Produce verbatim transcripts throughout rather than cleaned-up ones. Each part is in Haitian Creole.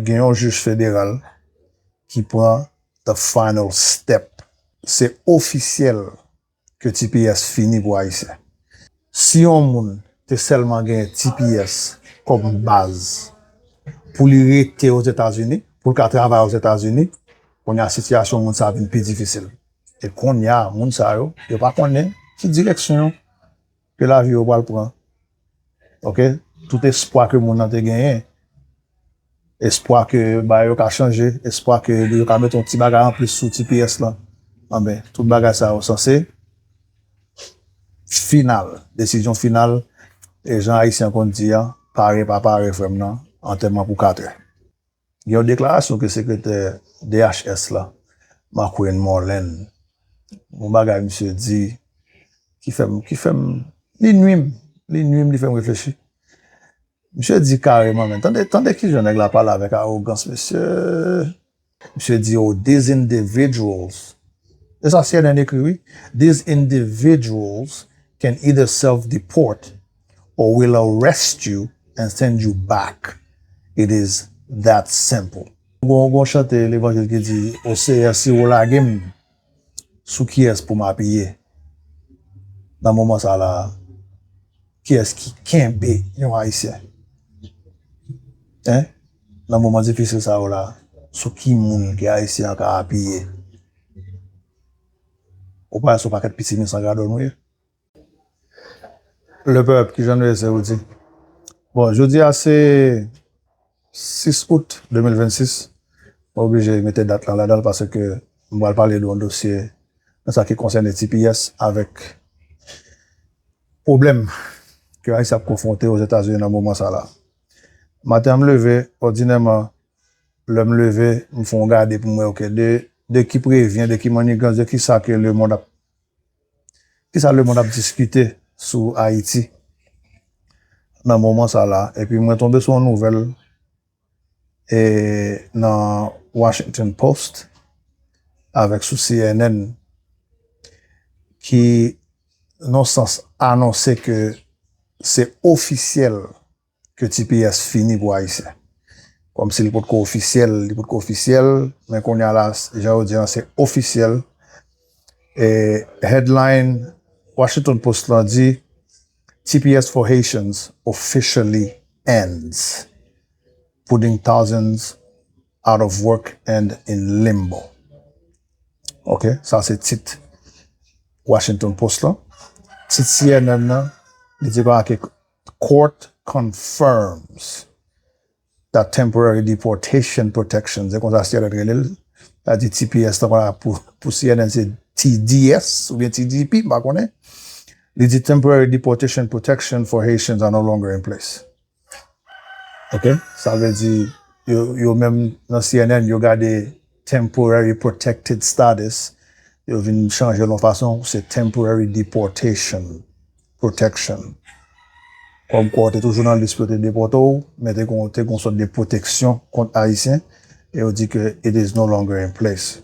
Gen yon jij federal ki pran the final step. Se ofisyèl ke T P S fini pou Ayisyen. Si yon moun te sèlman gen T P S kòm baz pou li rete Ozetazini, pou l ka travay Ozetazini, kounye a sitiyasyon moun sa a vin pi difisil. E kounye a, moun sa yo, yo pa konnen ki direksyon ke lavi yo pral pran. Ok? Tout espwa ke moun nan te genyen, espwa ke bagay yo ka chanje, espwa ke yo ka mete yon ti bagay anplis sou T P S lan. Anben, tout bagay sa yo sanse final, desizyon final, e jan Ayisyen konn di a, pare pa pare, frè m nan, antèman pou katrè. Gen yon deklarasyon ke sekretè D H S la, Markwayne Morland, yon bagay misye di ki fè m, ki fè m, li nwi m, li nwi m, li fè m reflechi. Misye di kareman, men tande, tande kijan nèg la pale avèk awogans, mesye. Misye di, oh, these individuals, e sa C N N ekri, wi. These individuals can either self-deport or will arrest you and send you back. It is that simple. Gon, gon chante levanjil ki di, O Seyè, si ou lage m, sou kiyès pou m apiye? Nan moman sa la, kiyès ki kenbe yon Ayisyen? Hein? Nan moman difisil sa yo la, sou ki moun ke Ayisyen an ka apiye? Ou pa wè se yon pakèt piti men san gadò nou ye? Le pèp, kijan nou ye, Saoudi? Bon, jodi a se sis out de mil vennsis. Mwen oblije mete dat lan ladan l paske m pral pale de yon dosye nan sa ki konsène T P S avèk pwoblèm ke Ayiti ap konfwonte Ozetazini nan moman sa la. Maten an m leve, òdinèman, lè m leve, m fè yon gade pou m wè, ok, de, de ki prevyen, de ki mannigans, de ki sa ke lemonn ap, ki sa lemonn ap diskite sou Ayiti nan moman sa la. Epi mwen tonbe sou yon nouvèl e nan Washington Post avèk sou C N N ki, nan sans, anonse ke se ofisyèl ke T P S fini pou Ayisyen. Kòmsi li potko ofisyèl, li potko ofisyèl, men kounye a la, jan yo di an, se ofisyèl. E headline Washington Post lan di, T P S for Haitians officially ends, putting thousands out of work and in limbo. Ok, sa se tit Washington Post lan. Tit C N N nan, li di konsa ke court confirms that temporary deportation protection, se konsa C N N rele l, sa di T P S lan, konsa pou, pou C N N se T D S oubyen T D P, m pa konnen. Li di temporary deportation protection for Haitians are no longer in place. Ok? Sa vle di, yo, yo menm nan C N N, yo gade temporary protected status, yo vin chanje l yon fason, se temporary deportation protection. Kòmkwa w te toujou nan lis pou yo te depòte w, men te gon, te gon sòt de pwoteksyon kont Ayisyen, e yo di ke it is no longer in place.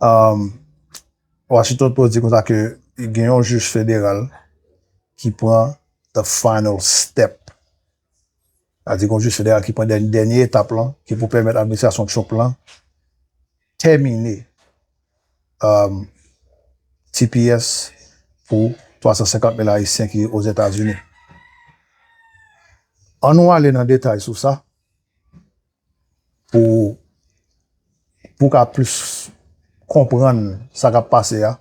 Um, Washington Post di konsa ke gen yon jij federal ki pran the final step. Sa di gen yon jij federal ki pran dèny-, dènye etap lan, ki pou pèmèt administrasyon Trump lan tèmine, um, T P S pou twa san senkant mil Ayisyen ki Ozetazini. Ann nou ale nan detay sou sa pou, pou ka plis konprann sa k ap pase a,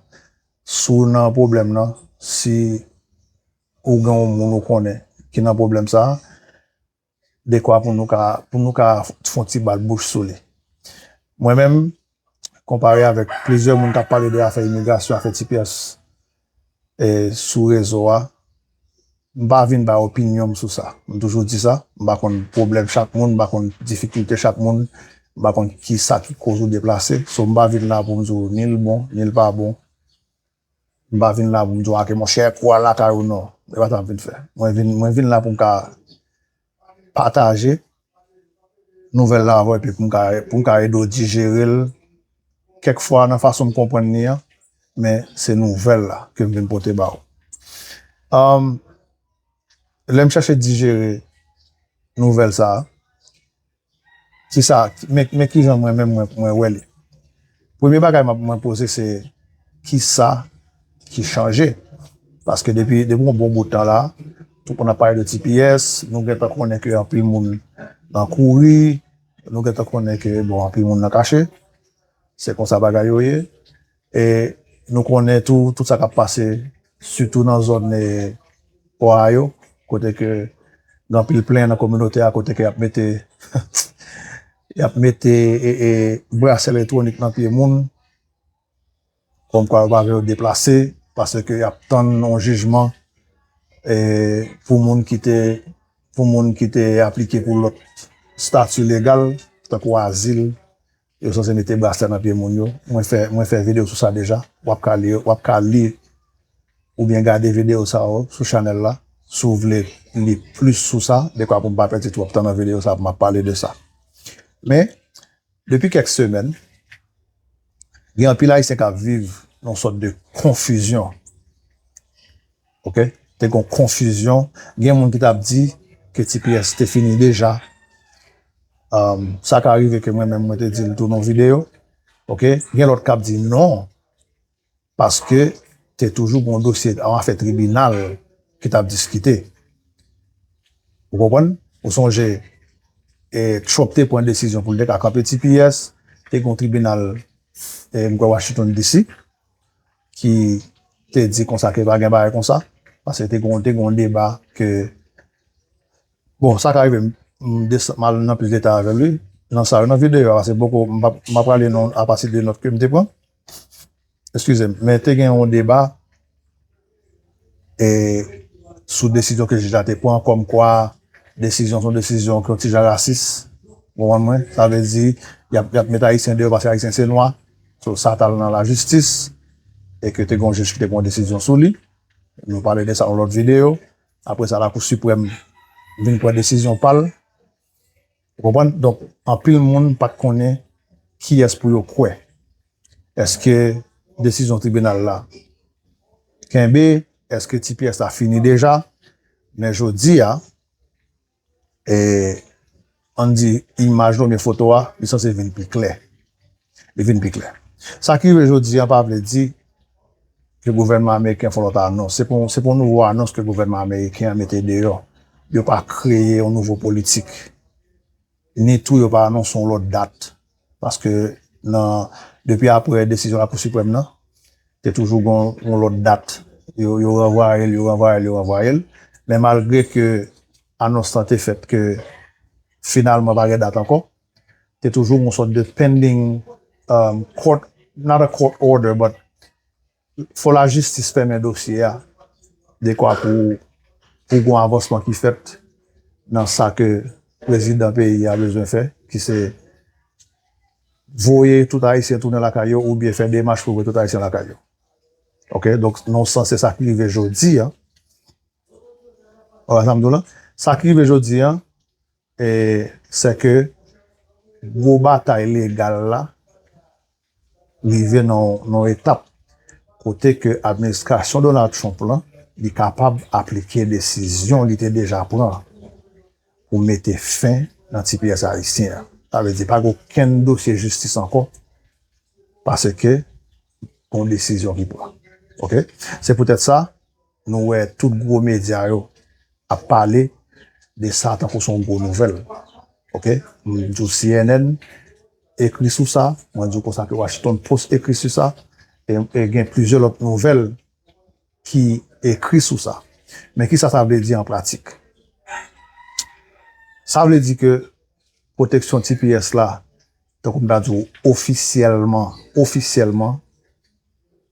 si w nan pwoblèm nan, si ou gen yon moun ou konnen ki nan pwoblèm sa a, dekwa pou nou ka, pou nou ka fè yon ti bat bouch sou li. Mwen menm, konpare avèk plizyè moun k ap pale de afè imigrasyon, afè T P S, e, sou rezo a, m pa vin bay opinyon m sou sa. M toujou di sa, m pa konn pwoblèm chak moun, m pa konn difikilte chak moun, m pa konn ki sa ki koz ou deplase. So, m pa vin la pou m di w ni l bon, ni l pa bon. M pa vin la pou m di w, ake monchè, kou al lakay ou, non. E pa sa m vin fè. Mwen vin, mwen vin la pou m ka pataje nouvèl la avè w, epi pou m ka, pou m ka ede w dijere l. Kèk fwa, nan fason m konprann li an, men se nouvèl la ke m vin pote ba w. Um, lè m chèche dijere nouvèl sa a, Kisa, men, men kijan mwen menm mwen, mwen wè li. Premye bagay mwen, mwen poze se kisa ki chanje. Paske depi, depi yon bon bout tan la, tout moun ap pale de T P S, nou gentan konnen ke anpil moun nan kouri, nou gentan konnen ke, bon, anpil moun nan kache. Se konsa bagay yo ye. E nou konnen tou, tout sa k ap pase, sitou nan zòn, e, Ohio, kote ke gen anpil plenn nan kominote a, kote ke y ap mete, y ap mete, e, e, braslè elektwonik nan pye moun, kòmkwa yo pa vle yo deplase, paske y ap tann yon jijman, e, pou moun ki te, pou moun ki te aplike pou lòt estati legal, tankou azil, yo sanse mete braslè nan pye moun yo. Mwen fè, mwen fè videyo sou sa deja. W ap ka li, w ap ka li oubyen gade videyo sa yo sou chanèl la. Si w vle li plis sou sa, dekwa pou m pa pèdi twòp tan nan videyo sa pou m ap pale de sa. Men, depi kèk semèn, gen anpil Ayisyen k ap viv nan yon sòt de konfizyon. Oke? Te gen yon konfizyon. Gen moun ki t ap di ke T P S te fini deja. Um, sa ka rive ke mwen menm mwen te di l tou nan videyo. Oke? Gen lòt k ap di non. Paske te toujou gen yon dosye, yon afè tribinal ki t ap diskite. Ou konprann? Ou sonje, e, Trump te pran desizyon pou l te ka kanpe T P S, te gen yon tribinal, e, m kwè Washington D C, ki te di konsa ke pa gen bagay konsa, paske te gen, te gen yon deba ke, bon, sa ka rive m, m desann, m al nan plis detay avè l, wi, nan sa yo, nan videyo a, paske poko, m pa, m pa prale nan, apati de nòt ke m te pran. Eskize m, men te gen yon deba, e, sou desizyon ke jij la te pran, kòmkwa desizyon se yon desizyon ki yon ti jan rasis, ou konprann mwen? Sa vle di, y ap, y ap met Ayisyen deyò paske Ayisyen se nwa. So, sa t al nan lajistis, e ke te gen yon jij ki te pran yon desizyon sou li. Nou pale de sa nan lòt videyo. Apre sa, Lakou Siprèm vin pran desizyon pa l. Ou konprann? Donk, anpil moun pa t konnen kiyès pou yo kwè. Èske desizyon tribinal la kenbe? Èske T P S la fini deja? Men jodi a, e, ann di, imaj la oubyen foto a, li sanse vin pi klè. Li vin pi klè. Sa ki rive jodi a pa vle di ke gouvènman ameriken fè yon lòt anons. Se pa, se pa yon nouvo anons ke gouvènman ameriken an mete deyò. Yo pa kreye yon nouvo politik. Ni tou yo pa anonse yon lòt dat. Paske nan, depi apre desizyon Lakou Siprèm nan, te toujou gen yon lòt dat. Yo, yo ranvwaye l, yo ranvwaye l, yo ranvwaye l. Men malgre ke anons lan te fèt ke finalman pa gen dat ankò, te toujou yon sòt de pending, um, court, not a court order, but fò lajistis fèmen dosye a, dekwa pou, pou gen yon avansman ki fèt nan sa ke prezidan peyi a bezwen fè, ki se voye tout Ayisyen tounen lakay yo oubyen fè demach pou voye tout Ayisyen lakay yo. Oke, donk, nan yon sans, se sa ki rive jodi a. Ou wè sa m di w la? Sa ki rive jodi a, e, se ke gwo batay legal la rive nan, nan yon etap kote ke administrasyon Donald Trump lan, li kapab aplike desizyon li te deja pran pou mete fen nan T P S ayisyen an. Sa vle di, pa gen okenn dosye jistis ankò, paske gon desizyon ki pran. Oke? Se poutèt sa, nou wè tout gwo medya yo ap pale de sa tankou se yon gwo nouvèl. Oke? M di w C N N ekri sou sa, mwen di w konsa ke Washington Post ekri sou sa, e, e gen plizyè lòt nouvèl ki ekri sou sa. Men kisa sa vle di an pratik? Sa vle di ke pwoteksyon T P S la, tankou m ta di w, ofisyèlman, ofisyèlman,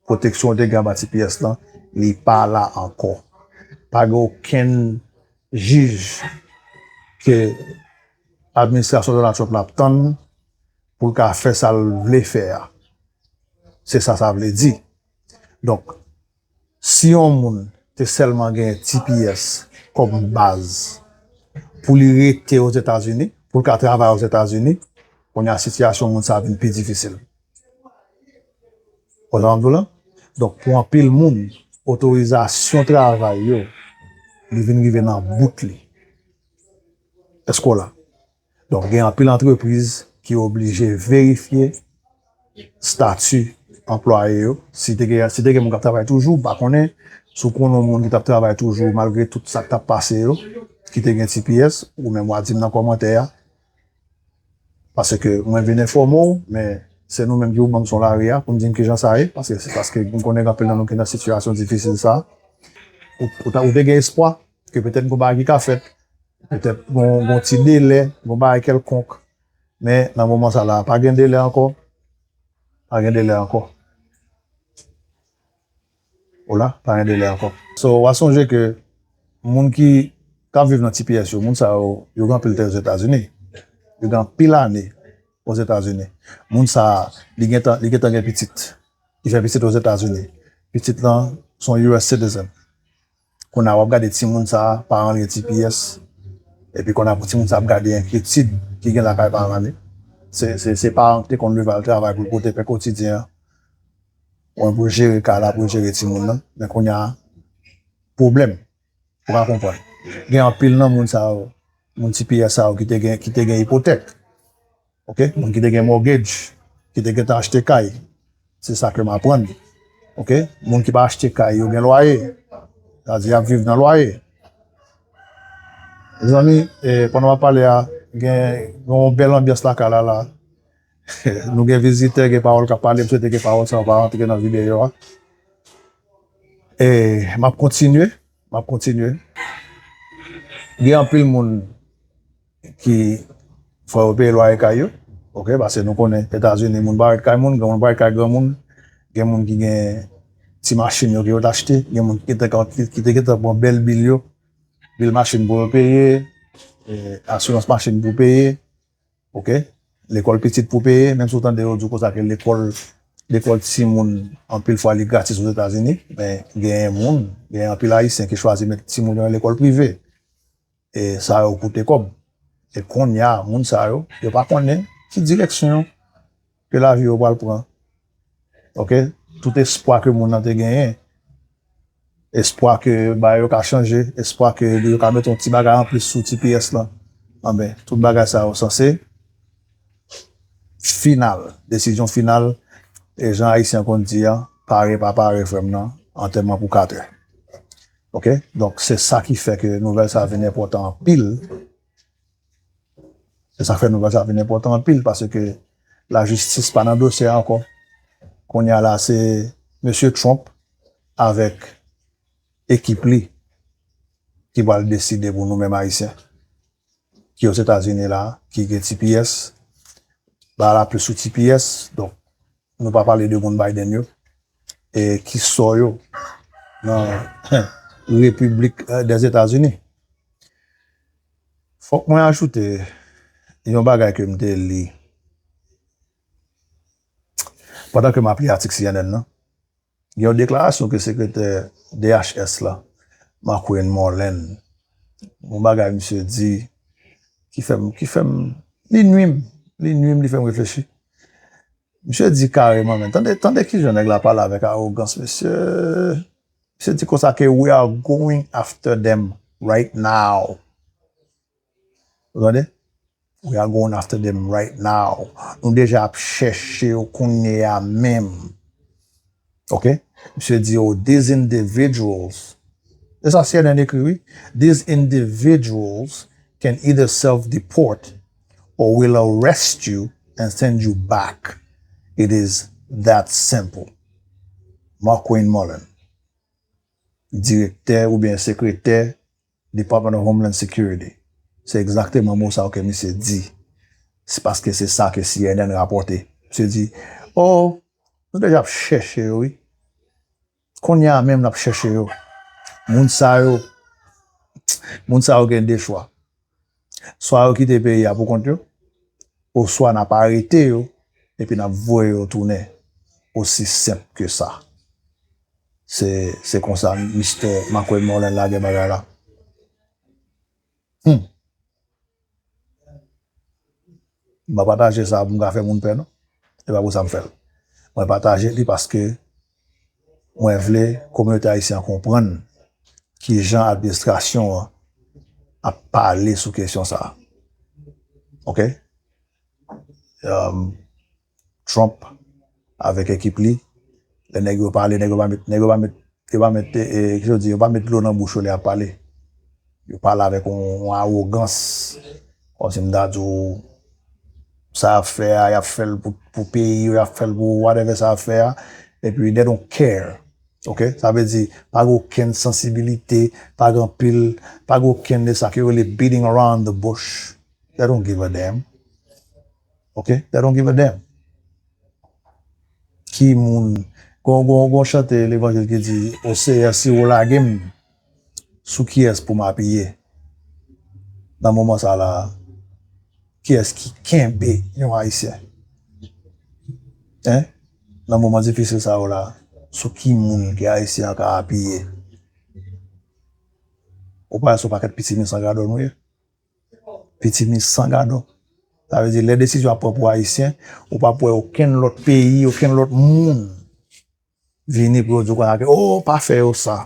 pwoteksyon yo te gen anba T P S lan, li pa la ankò. Pa gen okenn jij ke administrasyon Donald Trump la ap tann pou l ka fè sa l vle fè a. Se sa sa vle di. Donk, si yon moun te sèlman gen T P S kòm baz pou li rete Ozetazini, pou l ka travay Ozetazini, kounye a sitiyasyon moun sa a vin pi difisil. Ou konprann sa m di w la? Donk, pou anpil moun, otorizasyon travay yo, li vin rive nan bout li. Èske w la? Donk, gen anpil antrepriz ki oblije verifye stati anplwaye yo. Si te gen, si te gen moun k ap travay toujou, m pa konnen. Si w konnen yon moun ki t ap travay toujou, malgre tout sa k t ap pase yo, ki te gen T P S, ou menm w a di m nan kòmantè a. Paske mwen vin enfòme w, men se nou menm ki pou ban m son lari a, pou n di m kijan sa ye, paske se paske m konnen gen anpil nan nou ki nan sitiyasyon difisil sa. Ou, ou ta, ou te gen espwa ke petèt gon bagay ki ka fèt, petèt gon, gon ti delè, gon bagay kèlkonk. Men nan moman sa la, pa gen delè ankò. Pa gen delè ankò. Ou la, pa gen delè ankò. So, w a sonje ke moun ki, k ap viv nan T P S yo, moun sa yo, yo gen anpil tè Ozetazini. Yo gen anpil ane Ozetazini. Moun sa, li gentan, li gentan gen pitit. Li fè pitit Ozetazini. Pitit lan, se yon U S citizen. Kounye a, w ap gade timoun sa a, paran l gen T P S. Epi kounye a, pou timoun sa a ap gade enkyetid ki gen lakay paran li. Se, se, se paran ki te konn leve al travay pou l pote pen kotidyen an. Mwen pou jere kay la, pou jere timoun nan. Men kounye a, pwoblèm. Ou ka konprann. Gen anpil nan moun sa yo, moun T P S sa yo ki te gen, ki te gen ipotèk. Ok? Moun ki te gen mortgage, ki te gentan achte kay. Se sa ke m aprann. Ok? Moun ki pa achte kay, yo gen lwaye. Sa di y ap viv nan lwaye. Mezanmi, eh, pandan w ap pale a, gen, gen yon bèl anbyans lakay la, la. Nou gen vizitè, gen pawòl k ap pale, m swete ke pawòl sa yo pa rantre nan videyo a. E m ap kontinye, m ap kontinye. Gen anpil moun ki fò yo peye lwaye kay yo, ok, paske nou konnen Etazini, moun pa rete kay moun, granmoun pa rete kay granmoun, gen moun ki gen ti machin yo ke yo t achte, gen moun ki te, ki, ki te gentan pran bèl bil yo, bil machin pou yo peye, eh, asirans machin pou peye, ok, lekòl pitit pou peye, menm si w tande yo di w konsa ke lekòl, lekòl timoun, anpil fwa li gratis Ozetazini, men genyen moun, genyen anpil Ayisyen ki chwazi met timoun yo nan lekòl prive. E sa yo koute kòb. E kounye a, moun sa yo, yo pa konnen ki direksyon ke lavi yo pral pran. Ok? Tout espwa ke moun nan te genyen, espwa ke bagay yo ka chanje, espwa ke yo ka mete yon ti bagay anplis sou T P S lan. Anben, tout bagay sa yo sanse final, desizyon final, e jan Ayisyen konn di a, pare pa pare, frè m nan, antèman pou katè. Ok? Donk, se sa ki fè ke nouvèl sa vin enpòtan anpil. Se sa k fè nouvèl sa vin enpòtan anpil, paske lajistis pa nan dosye a ankò. Kounye a la, se mesye Trump avèk ekip li ki pral deside pou nou menm Ayisyen ki Ozetazini la, ki gen T P S, ba la plis sou T P S, donk, nou pa pale de moun Biden yo, e ki sò yo nan Repiblik, eh, dèzetazini. Fòk mwen ajoute yon bagay ke m te li pandan ke m ap li atik C N N nan. Gen yon deklarasyon ke sekretè D H S la, Markwayne Mullin, yon bagay misye di ki fè m, ki fè m, li nwi m, li nwi m, li fè m reflechi. Misye di kareman, men tande, tande kijan nèg la pale avèk awogans, mesye. Misye di konsa ke we are going after them right now. Ou tande? We are going after them right now. Nou deja ap chèche yo kounye a menm. Ok? Misye di yo, these individuals, e sa C N N ekri, wi. These individuals can either self-deport or will arrest you and send you back. It is that simple. Markwayne Mullin, direktè oubyen sekretè Department of Homeland Security. Se egzakteman mo sa yo ke misye di. Se paske se sa ke C N N rapòte. Misye di, oh, nou deja ap chèche yo, wi. Kounye a menm n ap chèche yo. Moun sa yo, moun sa yo gen de chwa. Swa yo kite peyi a pou kont yo, oswa n ap arete yo, epi n ap voye yo tounen. Osi senp ke sa. Se, se konsa mistè Markwayne Mullin lage bagay la. Hmm. M pa pataje sa pou m ka fè moun pè, non. E pa pou sa m fè l. Mwen pataje li paske mwen vle kominote ayisyen an konprann kijan administrasyon an ap pale sou kesyon sa a. Ok? Um, Trump avèk ekip li, lè nèg yo pale, nèg yo pa met, nèg yo pa met, yo pa met, eh, eh, ki yo di, yo pa met dlo nan bouch yo lè y ap pale. Yo pale avèk yon, yon awogans. Kòmsi m ta di w, sa y ap fè a, y ap fè l pou, pou peyi yo, y ap fè l pou whatever sa y ap fè a. Epi, they don't care. Ok? Sa vle di, pa gen okenn sansibilite, pa gen anpil, pa gen okenn de sa ke yo rele beating around the bush. They don't give a damn. Ok? They don't give a damn. Ki moun, gon, gon, gon chante levanjil ki di, O Seyè, si ou lage m, sou kiyès pou m apiye? Nan moman sa la, kiyès ki kenbe yon Ayisyen? Hein? Nan moman difisil sa yo la, sou ki moun ke Ayisyen an ka apiye? Ou pa wè se yon pakèt pitimi san gadò nou ye? Pitimi san gadò. Sa vle di, lè desizyon ap pran pou Ayisyen, ou p ap wè okenn lòt peyi, okenn lòt moun vini pou yo di w konsa ke, oh, pa fè yo sa.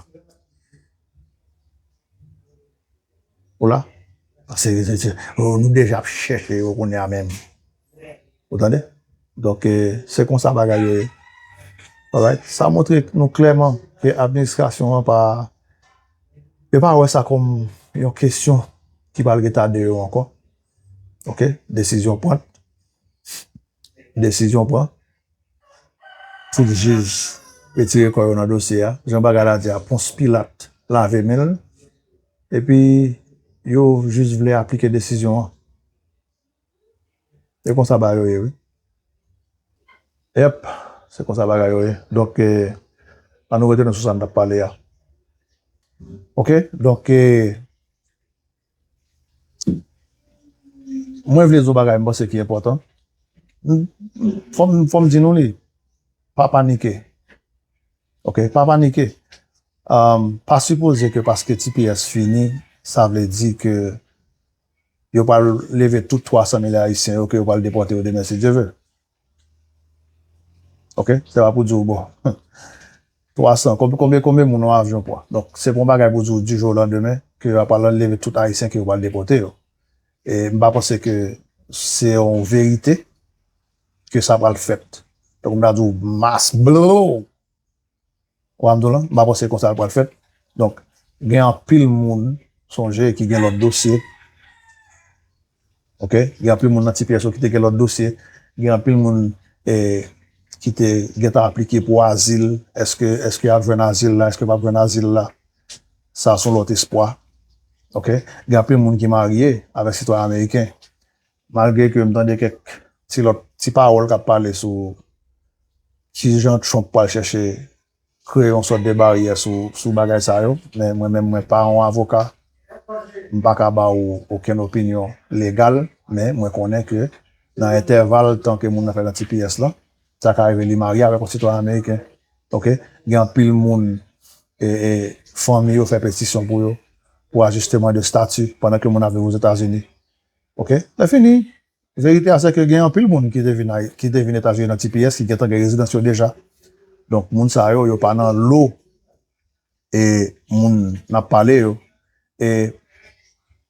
Ou la? Paske, se, se, oh, nou deja ap chèche yo kounye a menm. Ou tande? Donk, eh, se konsa bagay yo ye. Alright? Sa montre nou klèman ke administrasyon an pa, yo pa wè sa kòm yon kesyon ki pral rete a de yo ankò. Ok? Desizyon pran. Desizyon pran. Tout jij retire kò yo nan dosye a. Jan bagay la di a, Pons Pilat lave men l. Epi, yo jis vle aplike desizyon an. Se konsa bagay yo ye, wi. Yep, se konsa bagay yo ye. Donk, eh, ann nou retounen sou sa n t ap pale a. Ok? Donk, eh, mwen vle di yon bagay m panse ki enpòtan. M, m, fò m, fò m di nou li. Pa panike. Ok? Pa panike. Um, pa sipoze ke paske T P S fini, sa vle di ke yo pral leve tout twa san mil Ayisyen yo, ke yo pral depòte yo demen, si Dye ve. Ok? Se pa pou di w, bon, twa san, konbyen, konbyen, konbyen moun yon avyon pran? Donk, se pa yon bagay pou di w du jour au lendemain, ke yo pral leve tout Ayisyen ke yo pral depòte yo. E m pa panse ke se yon verite ke sa pral fèt. Tankou m ta di w, mas blow! Ou pa m di w lan, m pa panse konsa l pral fèt. Donk, gen anpil moun, sonje, ki gen lòt dosye. Ok? Gen anpil moun nan T P S yo ki te gen lòt dosye. Gen anpil moun, eh, ki te gentan aplike pou azil. Èske, èske y ap jwenn azil la? Èske y p ap jwenn azil la? Sa se yon lòt espwa. Ok? Gen anpil moun ki marye avèk sitwayen ameriken. Malgre ke m tande kèk ti lòt, ti pawòl k ap pale sou kijan Trump pral chèche kreye yon sòt de baryè sou, sou bagay sa yo, men mwen menm, mwen pa yon avoka, m pa ka ba ou okenn opinyon legal, men mwen konnen ke nan entèval tan ke moun nan fè nan T P S lan, sa ka rive li marye avèk yon sitwayen ameriken. Ok? Gen anpil moun, e, e, fanmi yo fè petisyon pou yo, pou ajisteman de stati, pandan ke moun ap viv Ozetazini. Ok? Lè fini, verite a, se ke gen anpil moun ki te vin, ki te vin Etazini nan T P S, ki gentan gen rezidans yo deja. Donk, moun sa yo, yo pa nan lo e moun n ap pale yo. E,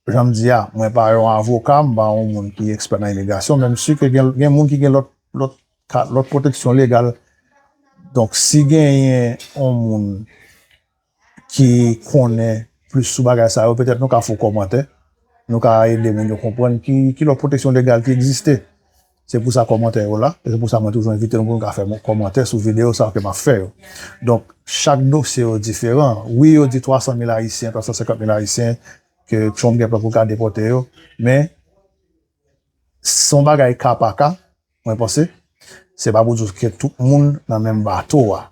jan m di a, mwen pa yon avoka, m pa yon moun ki ekspè nan imigrasyon, men m si ke gen, gen moun ki gen lòt, lòt, ka- lòt pwoteksyon legal. Donk, si genyen yon moun ki konnen plis sou bagay sa yo, petèt nou ka fè yon kòmantè, nou ka ede moun yo konprann ki, ki lòt pwoteksyon legal ki egziste. Se pou sa kòmantè yo la, e se pou sa mwen toujou envite nou pou nou ka fè kòmantè sou videyo sa yo ke m ap fè yo. Donk, chak dosye yo diferan. Wi, yo di twa san mil Ayisyen, twa san senkant mil Ayisyen ke Trump gen plan pou l ka depòte yo, men se yon bagay ka pa ka, mwen panse, se pa pou di ke tout moun nan menm bato a.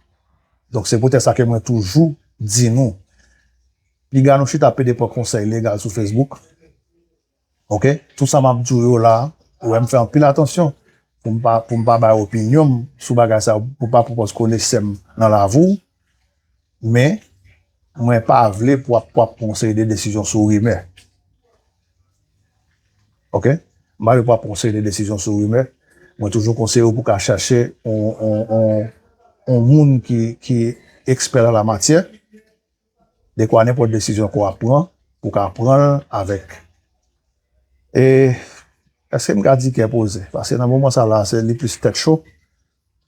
Donk, se poutèt sa ke mwen toujou di nou, piga nou chita pede pran konsèy legal sou Facebook. Ok? Tout sa m ap di w yo la, ou wè m fè anpil atansyon pou m pa, pou m pa bay opinyon m sou bagay sa, pou m pa pran pòz konesè m nan lavi w, men mwen pa vle pou w ap, pou w ap pran yon seri de desizyon sou rimè. Ok? M pa vle pou w ap pran yon seri de desizyon sou rimè. Mwen toujou konseye w pou w ka chèche yon, yon, yon, yon moun ki, ki ekspè nan la matyè. Dekwa nenpòt desizyon ke w ap pran, pou w ka pran l avèk, e, Èske m ka di kè poze? Paske nan moman sa la, se li plis tèt cho.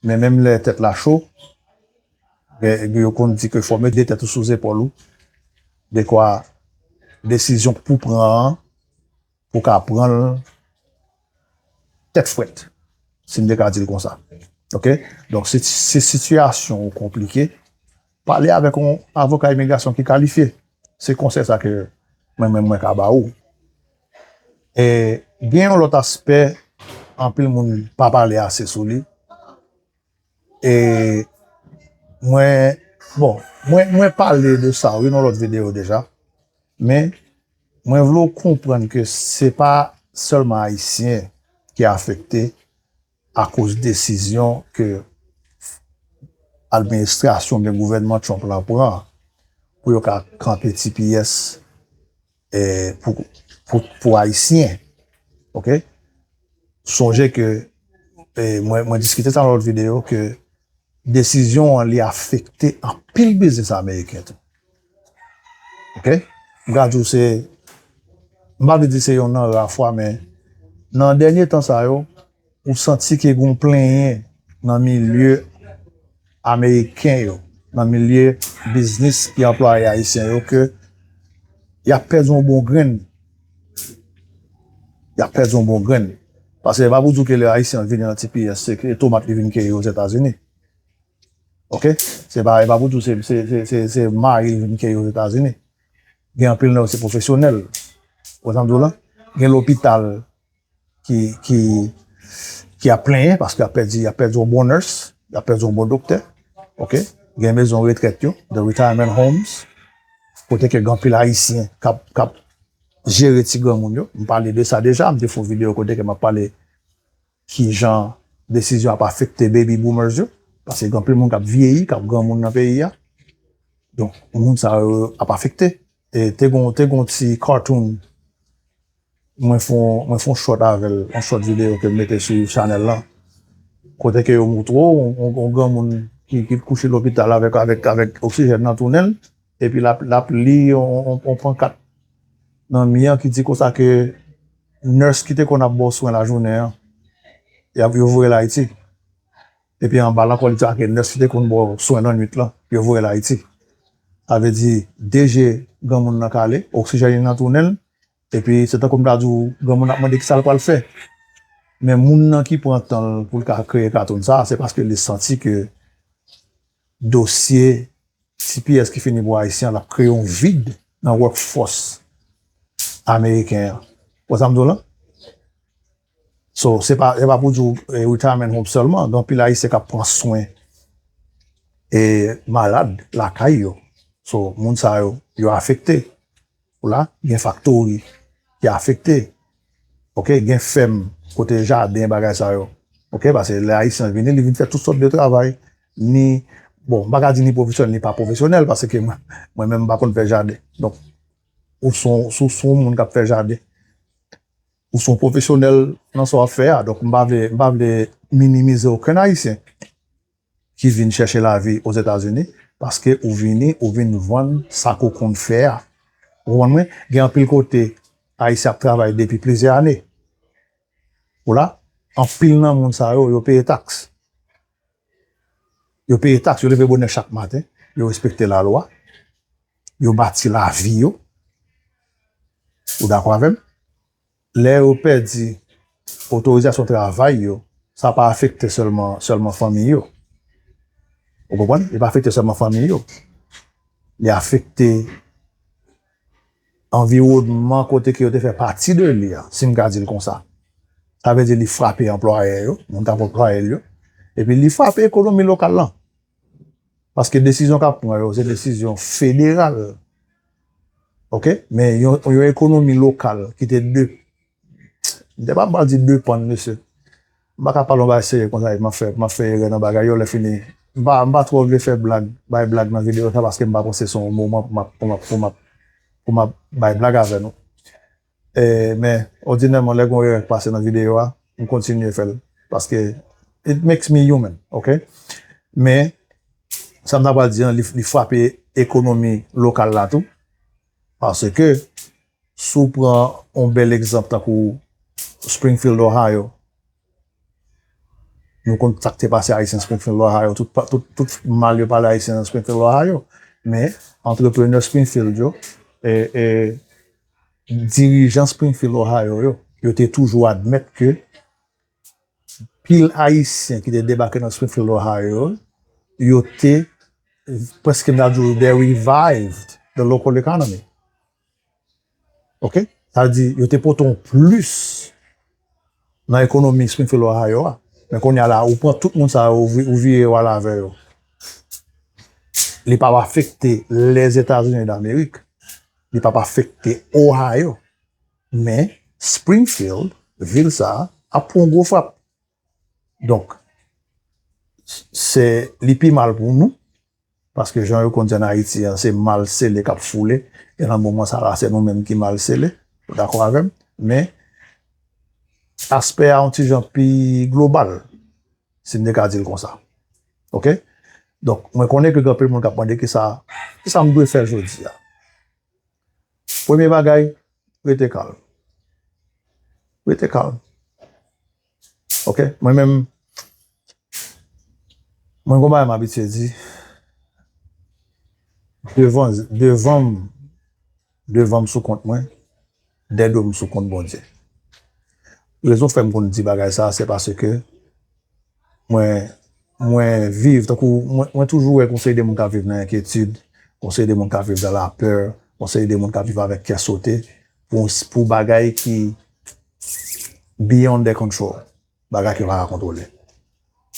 Men menm lè tèt la cho, gen, yo konn di ke fò w mete de tèt ou sou zepòl ou, dekwa desizyon k pou pran an, pou ka pran l tèt frèt, si m te ka di l konsa. Oke? Donk, si, si sitiyasyon ou konplike, pale avèk yon avoka imigrasyon ki kalifye. Se konsèy sa ke mwen menm mwen ka ba ou. E gen yon lòt aspè, anpil moun pa pale ase sou li. E mwen, bon, mwen, mwen pale de sa, wi, nan lòt videyo deja. Men, mwen vle w konprann ke se pa sèlman Ayisyen ki afekte akoz desizyon ke administrasyon oubyen gouvènman Trump lan pran pou yo ka kanpe T P S, eh, pou, pou, pou Ayisyen. Oke? Sonje ke, eh, mwen, mwen diskite sa nan lòt videyo, ke desizyon an li afekte anpil biznis ameriken tou. Oke? M ka di w se, m pa vle di se yon nan ra fwa, men nan dènye tan sa yo, ou santi ke gen yon plenyen nan milye ameriken yo, nan milye biznis ki anplwaye ayisyen yo, ke y ap pèdi yon bon grenn. Y ap pèdi yon bon grenn. Paske e pa pou di w ke lè ayisyen an vini nan T P S, se ke tomat li vin keyi Ozetazini. Oke? Se pa, e pa pou di w se, se, se, se, se mayi li vin keyi Ozetazini. Gen anpil nan yo se pwofesyonèl. Ou konprann sa m di w la? Gen lopital ki, ki, ki ap plenyen paske y ap pèdi, y ap pèdi yon bon nurse, y ap pèdi yon bon doktè. Oke? Gen mezon retrèt yo, the retirement homes, kote ke gen anpil ayisyen k ap, k ap jere ti granmoun yo. M pale de sa deja, m te fè yon videyo kote ke m ap pale kijan desizyon ap afekte baby boomers yo. Paske gen anpil moun k ap vyeyi, k ap granmoun nan peyi a. Donk, moun sa yo ap afekte. E te gon, te gon ti cartoon, mwen fè yon, mwen fè yon short avè l, yon short videyo ke m mete sou chanèl lan. Kote ke yo moutre w, yon, yon, yon granmoun ki, ki kouche lopital avèk, avèk, avèk oksijèn nan tounen l, epi l ap, l ap li yon, yon, yon pankat nan mi an ki di konsa ke nurse ki te konn ap ba w swen lajounen an, y ap, yo voye l Ayiti. Epi anba l ankò, li di a ke nurse ki te konn ba w swen lannwit lan, yo voye l Ayiti. Sa vle di, de je granmoun nan kale, oksijèn li nan tounen l, epi se tankou m ta di w, granmoun ap mande kisa l pral fè. Men moun nan ki pran tan l pou l ka kreye cartoon sa, se paske li santi ke dosye T P S ki fini pou Ayisyen an, l ap kreye yon vid nan workforce ameriken an. Ou wè sa m di w la? So, se pa, se pa pou di w, eh, retirement home sèlman, gen anpil Ayisyen k ap pran swen e malad lakay yo. So, moun sa yo, yo afekte. Ou la, gen faktori ki afekte. Oke, gen fèm, kote jaden, bagay sa yo. Oke, paske lè Ayisyen vini, li vin fè tout sòt de travay. Ni, bon, m pa ka di ni pwofesyonèl, ni pa pwofesyonèl, paske mwen, mwen menm, m pa konn fè jaden. Donk, ou se yon, si w se yon moun k ap fè jaden, ou se yon pwofesyonèl nan sa w ap fè a. Donk, m pa vle, m pa vle minimize okenn Ayisyen ki vin chèche lavi Ozetazini, paske ou vini, ou vin vann sa ke w konn fè a. Ou konprann mwen? Gen anpil kote Ayisyen ap travay depi plizyè ane. Ou la, anpil nan moun sa yo, yo peye taks. Yo peye taks, yo leve bonè chak maten, yo respekte lalwa, yo bati lavi yo. Ou dakò avè m? Lè yo pèdi otorizasyon travay yo, sa pa afekte sèlman, sèlman fanmi yo. Ou konprann? Li pa afekte sèlman fanmi yo. Li afekte anviwònman kote ke yo te fè pati de li a, si m ka di l konsa. Sa vle di li frape anplwayè yo, moun k ap anplwaye l yo. Epi li frape ekonomi lokal lan. Paske desizyon k ap pran yo, se desizyon federal. Oke? Men yon, yon ekonomi lokal ki te de, m te pa pral di depann, mesye. M pa ka pale yon bagay serye konsa, epi m ap fè, m ap fè erè nan bagay yo, lè fini. M pa, m pa twò vle fè blag, bay blag nan videyo sa, paske m pa panse se yon moman pou m ap, pou m ap, pou m ap, pou m ap bay blag avè nou. Eh, men, òdinèman, lè gen yon erè k pase nan videyo a, m kontinye fè l. Paske it makes me human, oke? Men, sa m ta pral di an, li, li frape ekonomi lokal la tou. Paske, si w pran yon bèl egzanp tankou Springfield, Ohio. Nou konn sa k te pase Ayisyen Springfield, Ohio. Tout, pa- tout, tout mal yo pale Ayisyen nan Springfield, Ohio. Men, antreprenè Springfield yo, e, e, dirijan Springfield, Ohio yo, yo te toujou admèt ke pil Ayisyen ki te debake nan Springfield, Ohio, yo te, prèske m ta di w, they revived the local economy. Ok? Sa vle di, yo te pote yon plis nan ekonomi Springfield, Ohio a. Men kounye a la, ou pran tout moun sa yo, ou vi- ou vire yo al avè yo. Li p ap afekte Lèzetazini Damerik. Li p ap afekte Ohio. Men Springfield, vil sa a, ap pran yon gwo frap. Donk, se, li pi mal pou nou, paske jan yo konn di ann Ayiti an, se mal sele k ap foule, e nan moman sa la, se nou menm ki mal sele, ou dakò avè m? Men, aspè a yon ti jan pi global, si m te ka di l konsa. Ok? Donk, mwen konnen ke gen anpil moun k ap mande kisa, kisa m dwe fè jodi a. Premye bagay, rete kalm. Rete kalm. Ok? Mwen menm, mwen gon bagay m abitye di, devan, devan m, devan m sou kont mwen, dèyè do m sou kont Bondye. Rezon fè m konn di bagay sa, se paske mwen, mwen viv, tankou, mwen, mwen toujou wè gon seri de moun k ap viv nan enkyetid, gon seri de moun k ap viv nan lapè, gon seri de moun k ap viv avèk kè sote, pou, pou bagay ki beyond their control, bagay ke yo pa ka kontwole.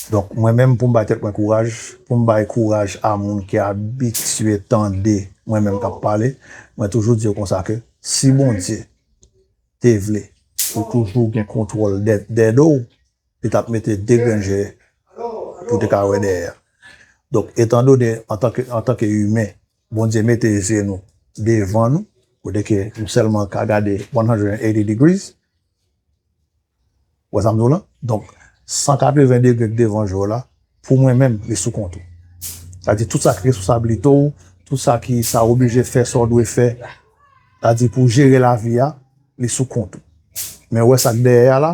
Donk, mwen menm, pou m bay tèt mwen kouraj, pou m bay kouraj a moun ki abitye tande mwen menm k ap pale, mwen toujou di yo konsa ke si Bondye te vle ou toujou gen kontwòl dè, dèyè do w, li t ap mete de grenn je pou te ka wè dèyè a. Donk, etandone, antanke, antanke imen, Bondye mete je nou devan nou, kote ke nou sèlman ka gade one hundred eighty degrees, ou wè sa m di w la? Donk, san katreven degre k devan je w la, pou mwen menm, li sou kont ou. Sa di tout sa ki responsablite w, tout sa ki sa w oblije fè, sa w dwe fè, sa di pou jere lavi a, li sou kont ou. Men ou wè sa k dèyè a la,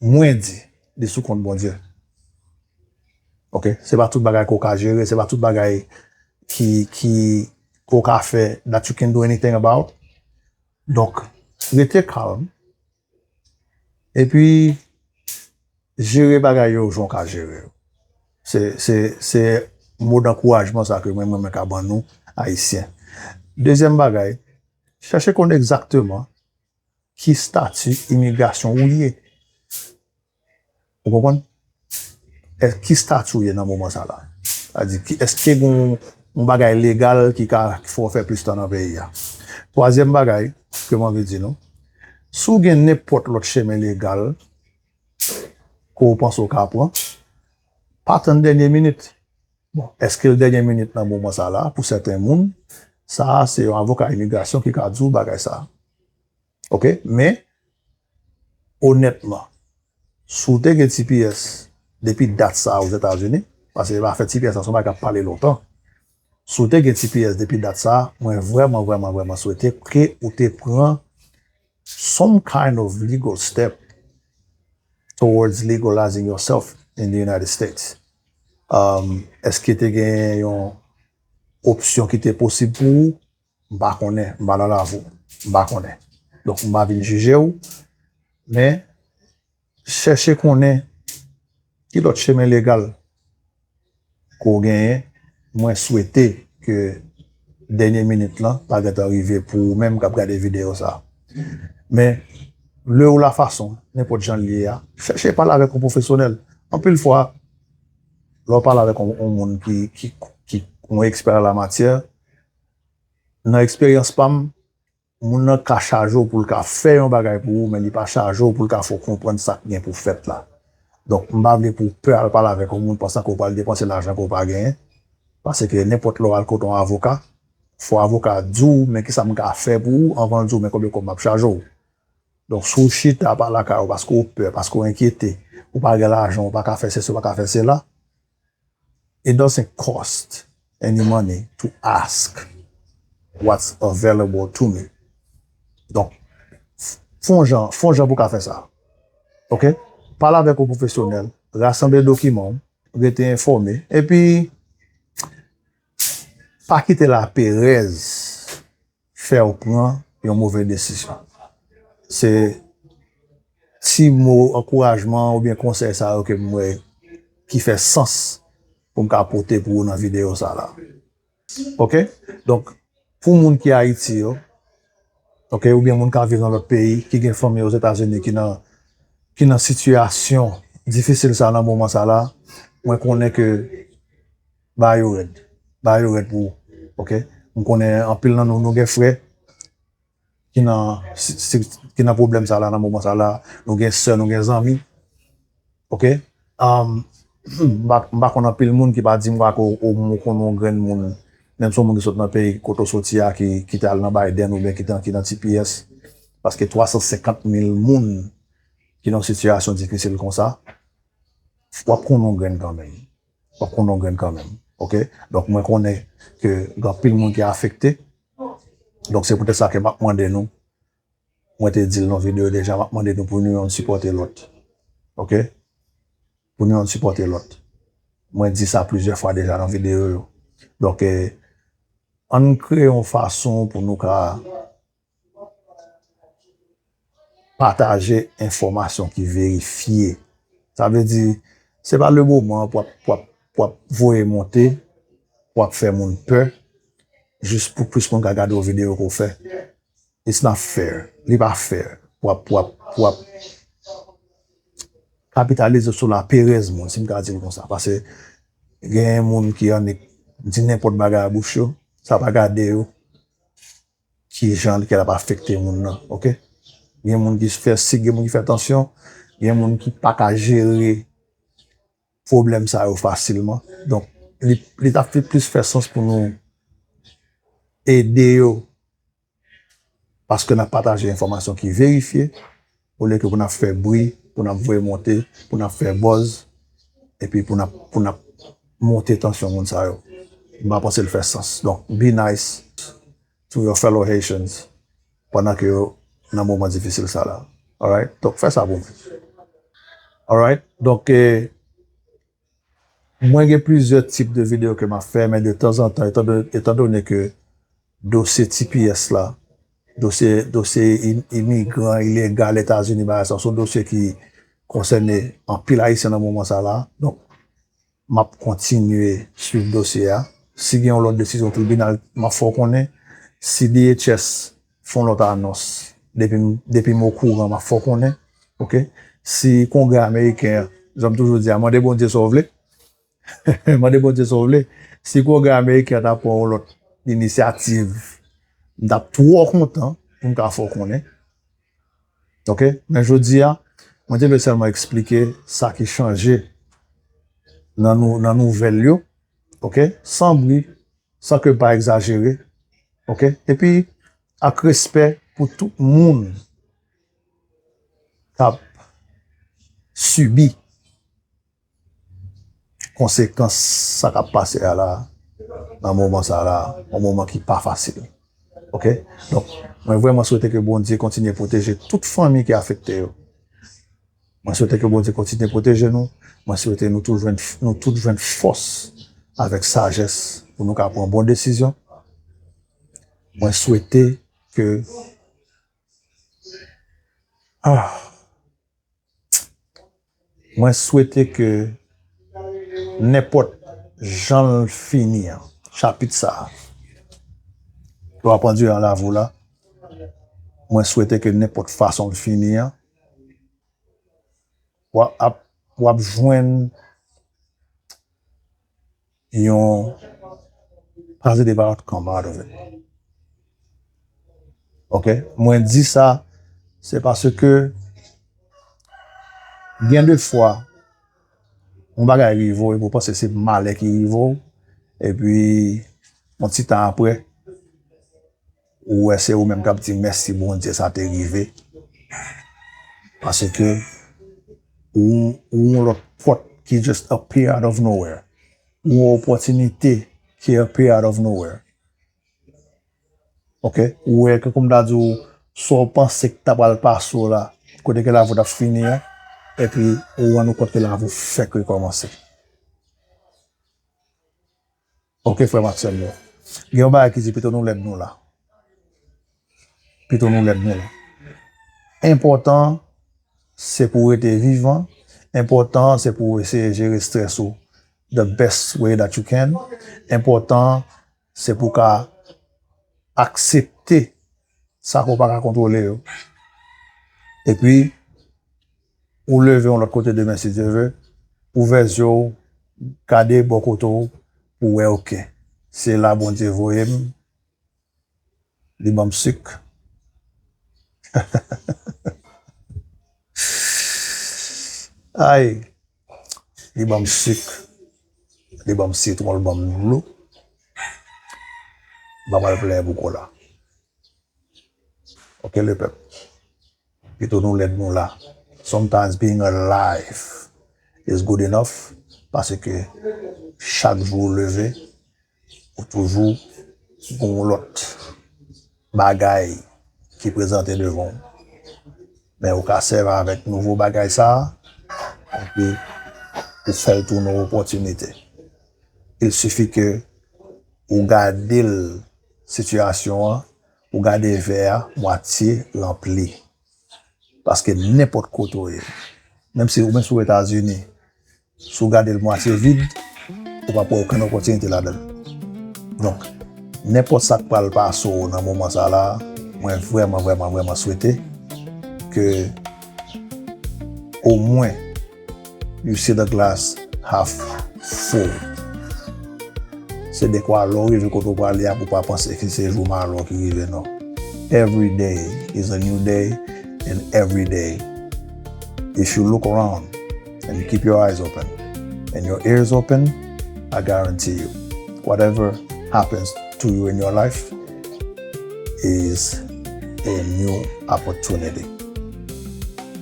mwen di, li sou kont Bondye. Ok? Se pa tout bagay ke w ka jere, se pa tout bagay ki, ki, ke w ka fè, that you can do anything about. Donk, rete kalm. Epi, jere bagay yo jan w ka jere yo. Se, se, se mo dankourajman sa ke mwen, mwen, mwen ka ban nou, Ayisyen. Dezyèm bagay, chèche konnen egzakteman ki stati imigrasyon ou ye. Ou konprann? Ki stati w ye nan moman sa la? Sa di, ki, èske gen yon, yon bagay legal ki ka fè w fè plis tan nan peyi a? Twazyèm bagay ke m anvi di nou, si w gen nenpòt lòt chemen legal ke w panse w ka pran, pa tann dènye minit. Bon, èske l dènye minit nan moman sa la? Pou sèten moun, sa a se yon avoka imigrasyon ki ka di w bagay sa a. Ok? Men, onètman, si w te gen T P S depi dat sa a Ozetazini, paske e pa fè T P S la se yon bagay k ap pale lontan. Si w te gen T P S depi dat sa a, mwen vrèman, vrèman, vrèman swete ke ou te pran some kind of legal step towards legalizing yourself in the United States. Um, èske te gen yon opsyon ki te posib pou ou? M pa konnen, m pa nan lavi w, m pa konnen. Donk, m pa vin jije w, men chèche konnen ki lòt chemen legal ke w genyen. Mwen swete ke dènye minit lan pa gentan rive pou ou menm k ap gade videyo sa a. Men, lè ou la fason, nenpòt jan l ye a, chèche pale avèk yon pwofesyonèl. Anpil fwa, lè w pale avèk yon, yon moun ki, ki, ki yon ekspè an la matyè, nan eksperyans pa m, moun nan ka chaje w pou l ka fè yon bagay pou ou, men li pa chaje w pou l ka fè w konprann sa k gen pou fèt la. Donk, m pa vle pou w pè al pale avèk yon moun pansan ke w pral depanse lajan ke w pa genyen. Paske nenpòt lè w al kote yon avoka, fò avoka a di w, men kisa m ka fè pou ou, anvan l di w, men konbyen kòb m ap chaje w. Donk, si w chita pa lakay ou paske w pè, paske w enkyete, ou pa gen lajan, ou pa ka fè sesi, ou pa ka fè sela, it doesn't cost any money to ask what's available to me. Donk, Fè yon jan, fè yon jan pou w ka fè sa. Oke? Pale avèk yon pwofesyonèl, rasanble dokiman w, rete enfòme, epi pa kite laperèz fè w pran yon move desizyon. Se ti mo ankourajman oubyen konsèy sa yo ke m wè ki fè sans pou m ka pote pou ou nan videyo sa la. Oke? Donk, pou moun ki Ayiti yo, oke, oubyen moun k ap viv nan lòt peyi, ki gen fanmi Ozetazini ki nan, ki nan sitiyasyon difisil sa nan moman sa la, mwen konnen ke ba yo rèd. Ba yo rèd pou ou. Oke? M konnen anpil nan nou, nou gen frè ki nan, si- si- ki nan pwoblèm sa la, nan moman sa la. Nou gen sè, nou gen zanmi. Oke? Um, m pa, m pa konn anpil moun ki pa di m kwa ke w, w, w konn yon grenn moun. Menm si yon moun ki sot nan peyi kote w soti a, ki, ki te al nan Biden oubyen ki te, ki nan T P S. Paske twa san senkant mil moun ki nan yon sitiyasyon difisil konsa, w ap konn yon grenn kanmenm. W ap konn yon grenn kanmenm. Oke? Donk, mwen konnen ke gen anpil moun ki afekte. Donk, se poutèt sa ke m ap mande nou, mwen te di l nan videyo deja, m ap mande nou pou nou youn sipòte lòt. Oke? Pou nou youn sipòte lòt. Mwen di sa plizyè fwa deja nan videyo yo. Donk, eh, ann kreye yon fason pou nou ka pataje enfòmasyon ki verifye. Sa vle di, se pa le moman pou w ap, pou w ap, pou w ap voye monte, pou w ap fè moun pè, jis pou plis moun ka gade yon videyo ke w fè. It's not fair. Li pa fair. Pou w ap, pou w ap, pou w ap kapitalize sou laperèz moun, si m ka di l konsa. Paske gen moun ki annik di nenpòt bagay a bouch yo, sa pa gade yo ki jan ke l ap afekte moun nan, oke? Gen moun ki fè sik, gen moun ki fè tansyon, gen moun ki pa ka jere pwoblèm sa yo fasilman. Donk, li, li t ap plis fè sans pou nou ede yo, paske n ap pataje enfòmasyon ki verifye, olye ke pou n ap fè bri, pou n ap voye monte, pou n ap fè buzz, epi pou n ap, pou n ap monte tansyon moun sa yo. M pa panse l fè sans. Donk, be nice to your fellow Haitians pandan ke yo nan moman difisil sa la. Alright? Donk, fè sa pou mwen. Alright? Donk, eh, mwen gen plizyè tip de videyo ke m ap fè, men de tanzantan, etan don-, etan done ke dosye T P S la, dosye, dosye im-, imigran ilegal Etazini, bagay sa, se yon dosye ki konsène anpil Ayisyen nan moman sa la. Donk, m ap kontinye swiv dosye a. Si gen yon lòt desizyon tribinal, m ap fè w konnen. Si D H S fè yon lòt anons, depi m, depi m okouran, m ap fè w konnen. Oke? Si Kongrè ameriken an, jan m toujou di a, mande Bondye sa w vle. Mande Bondye sa w vle. Si Kongrè ameriken an ta pran yon lòt inisyativ, m t ap twò kontan pou m ka fè w konnen. Oke? Men jodi a, mwen te vle sèlman eksplike sa ki chanje nan nou, nan nouvèl yo. Oke? San bri, san ke m pa egzajere. Oke? Epi, ak respè pou tout moun k ap sibi konsekans sa k ap pase a la, nan moman sa la, yon moman ki pa fasil. Oke? Donk, mwen vrèman swete ke Bondye kontinye pwoteje tout fanmi ki afekte yo. Mwen swete ke Bondye kontinye pwoteje nou. Mwen swete nou tout jwenn, nou tout jwenn fòs avèk sajès pou nou ka pran bon desizyon. Mwen swete ke, ah, mwen swete ke nenpòt jan l fini an, chapit sa a, w ap andire nan lavi w la, mwen swete ke nenpòt fason l fini an, w ap, w ap jwenn yon positive outcome out of it. Oke? Mwen di sa, se paske gen de fwa, yon bagay rive w, epi w panse se malè ki rive w, epi yon ti tan apre, ou wè se ou menm k ap di mèsi Bondye sa te rive. Paske ou, ou yon lòt pòt ki just appear out of nowhere. Ou yon opòtinite ki appear out of nowhere. Oke? Ou wè, ke kòm m ta di w, sa w panse k ta pral pase w la, kote ke lavi w t ap fini an, epi ou rann ou kont ke lavi w fèk rekòmanse. Ok, frè m ak sè m yo. Gen yon bagay ki di pito nou lèd nou la. Pito nou lèd nou la. Enpòtan, se pou w rete vivan. Enpòtan, se pou w eseye jere strès ou the best way that you can. Enpòtan, se pou w ka aksepte sa ke w pa ka kontwole yo. Epi, ou leve yon lòt kote demen, si Dye ve, ouvè zye w, gade bò kote w, pou w wè, ok, se la Bondye voye m, li ban m sik. Ay, li ban m sik, li ban m sitwon, li ban m dlo. M pa pral plenyen pou kola. Ok, lepèp. Pito nou lèd nou la. Sometimes being alive is good enough, paske chak jou ou leve, ou toujou gen yon lòt bagay ki prezante devan w. Men ou ka sèvi avèk nouvo bagay sa a, epi ou fè l tounen yon opòtinite. Il suffit ke ou gade l, sitiyasyon an, ou gade vè a mwatye ranpli. Paske nenpòt kote w ye, menm si, menm si w Etazini, si w gade l mwatye vid, ou p ap wè okenn opòtinite ladan l. Donk, nenpòt sa k pral pase w nan moman sa la, mwen vrèman, vrèman, vrèman swete ke omwen you see the glass half full. Se dekwa lè w rive kote w prale a pou w pa panse ke se jou malè w ki rive, non. Every day is a new day, and every day, if you look around and you keep your eyes open and your ears open, I guarantee you, whatever happens to you in your life is a new opportunity.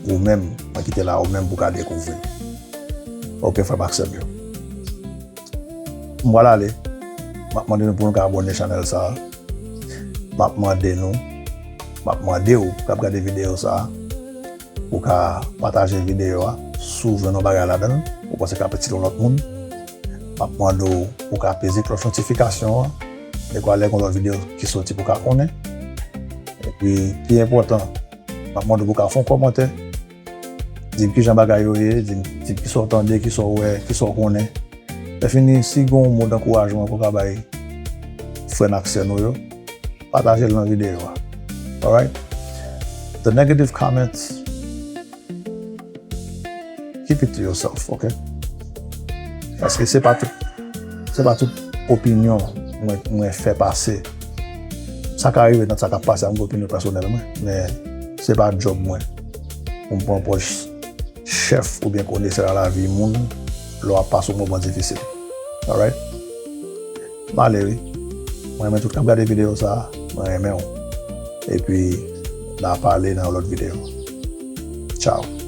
Ou menm, mwen kite la, ou menm pou ka dekouvri. Ok, frè m ak sè m yo. M pral ale. M ap mande nou pou nou ka abòne chanèl sa a. M ap mande nou, m ap mande w k ap gade videyo sa a, pou ka pataje videyo a, si w jwenn yon bagay ladan l, ou panse k ap itil yon lòt moun. M ap mande w pou ka peze klòch notifikasyon an, dekwa lè gen yon lòt videyo ki soti pou ka konnen. Epi, pi enpòtan, m ap mande w pou ka fè yon kòmantè, di m kijan bagay yo ye, di m, di m kisa w tande, kisa w wè, kisa w konnen. Lè fini, si gen yon mo dankourajman pou ka bay frè n ak sè nou yo, pataje l nan videyo a. Alright? The negative comments, keep it to yourself, ok? Paske se pa tout, se pa tout opinyon mwen, mwen fè pase. Sa ka rive nan sa k ap pase a, m gen opinyon pèsonèl mwen, men se pa djòb mwen pou m pran pòz chèf oubyen konesè nan lavi moun lè w ap pase yon moman difisil. Alright? M ale wi. Mwen renmen tout k ap gade videyo sa a. Mwen renmen w. Epi, n a pale nan yon lòt videyo. Ciao.